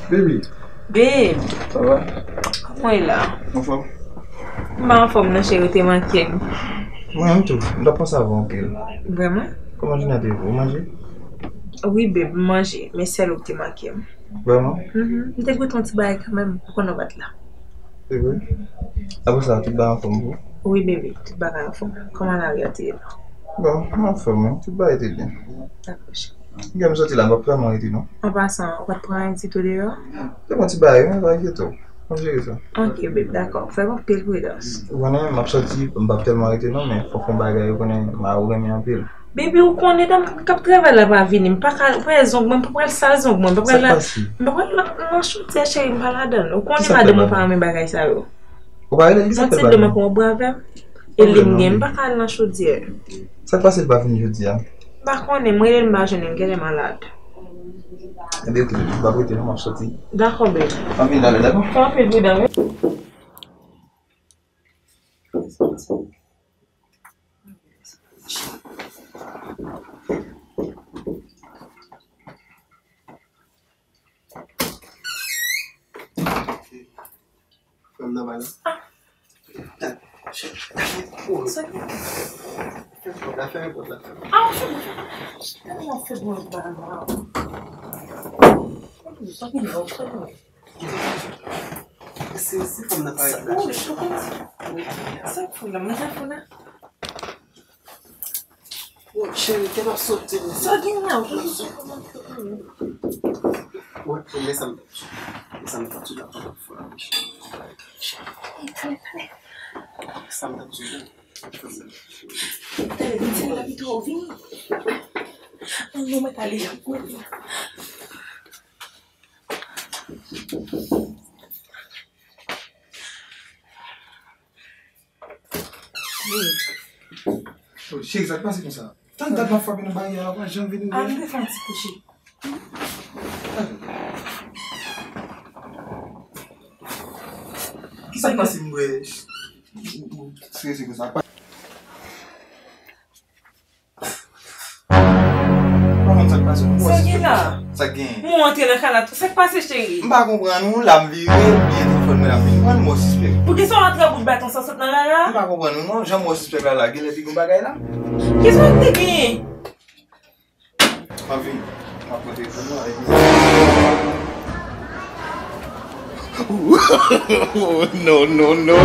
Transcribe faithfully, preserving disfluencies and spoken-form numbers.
Baby. Babe. Sa va? Kòman w ye la? Anfòm? M pa anfòm non, cheri, ou te manke m. Mwen menm tou, m t ap panse a ou anpil. Vrèman? Kòman jounen an te ye pou ou? Ou manje? Wi, babe, m manje, men sèl ou ki te manke m. Vrèman? Mhm. M te goute yon ti bagay kanmenm, ou konnen w pa t la. Se vre? Apre sa, tout bagay anfòm pou ou? Wi, baby, tout bagay anfòm. Kòman lari a te ye la? Bon, m anfòm, wi. Tout bagay te byen. Dakò, cheri. Gen m soti la, m p ap tèlman rete, non. An pasan, ou pa t pran anyen ditou deyò? Te pran ti bagay, wi, pa enkyete w. M ap jere sa. Ok, babe, dakò. Fè m anpil pridans. Ou konnen, m ap soti, m p ap tèlman rete, non, men fòk fè yon bagay, ou konnen, m a ou renmen anpil. Baby, ou konnen dam k ap travay la pa vini. M pa ka wè zong mwen, m pa pral sal zong mwen, m pa pral la, m pa pral nan, nan chodyè, cheri, m pa ladann. Ou konnen madanm mwen pa renmen bagay sa yo. Ou pa rele l, kisa k fè l pa vini? Yon ti dlo m ap pran bwè avè m. E li m gen, m pa ka al nan chodyè. Sa k pase l pa vini jodi a? M pa konnen, m rele l m pa jwenn li, m genlè malad. Ebyen, ok, m p ap rete non, m ap soti. Dakò, babe. M ap vin talè, dakò? Fè anpil pridan, wi. Fè m nan bay la. Sa ki... Fè m pòt la, fè m pòt la, fè m. Ah, fè m. Fè m fè m bay la. Sa ki nou, fè m. Se, se fanm nan parèt la, cheri. Sa k fou la, mwen sa fou la. Bon, cheri, te m ap soti. Sa gen la, ou konn sa kòman. Wè, men sa m t ap di. Men sa m t ap di la, pa fò la, cheri. Talè, talè. Sa m t ap di la. Talè, vin, talè, la pito, vin. An, non, mwen talè, mwen talè. Oh, cheri, sa k pase konsa? Tann dat m ap frape nan baryè a, ou pa janm vin ouvè. Ah, m te fè yon ti kouche. Kisa k pase m wè? Ou strese konsa? Pa konn sa k pase, ou wè. Sa gen la? Sa k genyen? Mwen antre nan kay la tou. Sa k pase, cheri? M pa konprann ou, la m vire, oubyen telefòn mwen la m vin pran, m wè sispèk. Poukisa w antre bout baton sa sot nan rara? M pa konprann ou non, jan m wè sispèk la la, genlè te gen bagay la. Kisa w te genyen? M ap vini. M ap pran telefòn nan, epi... No, no, no, no.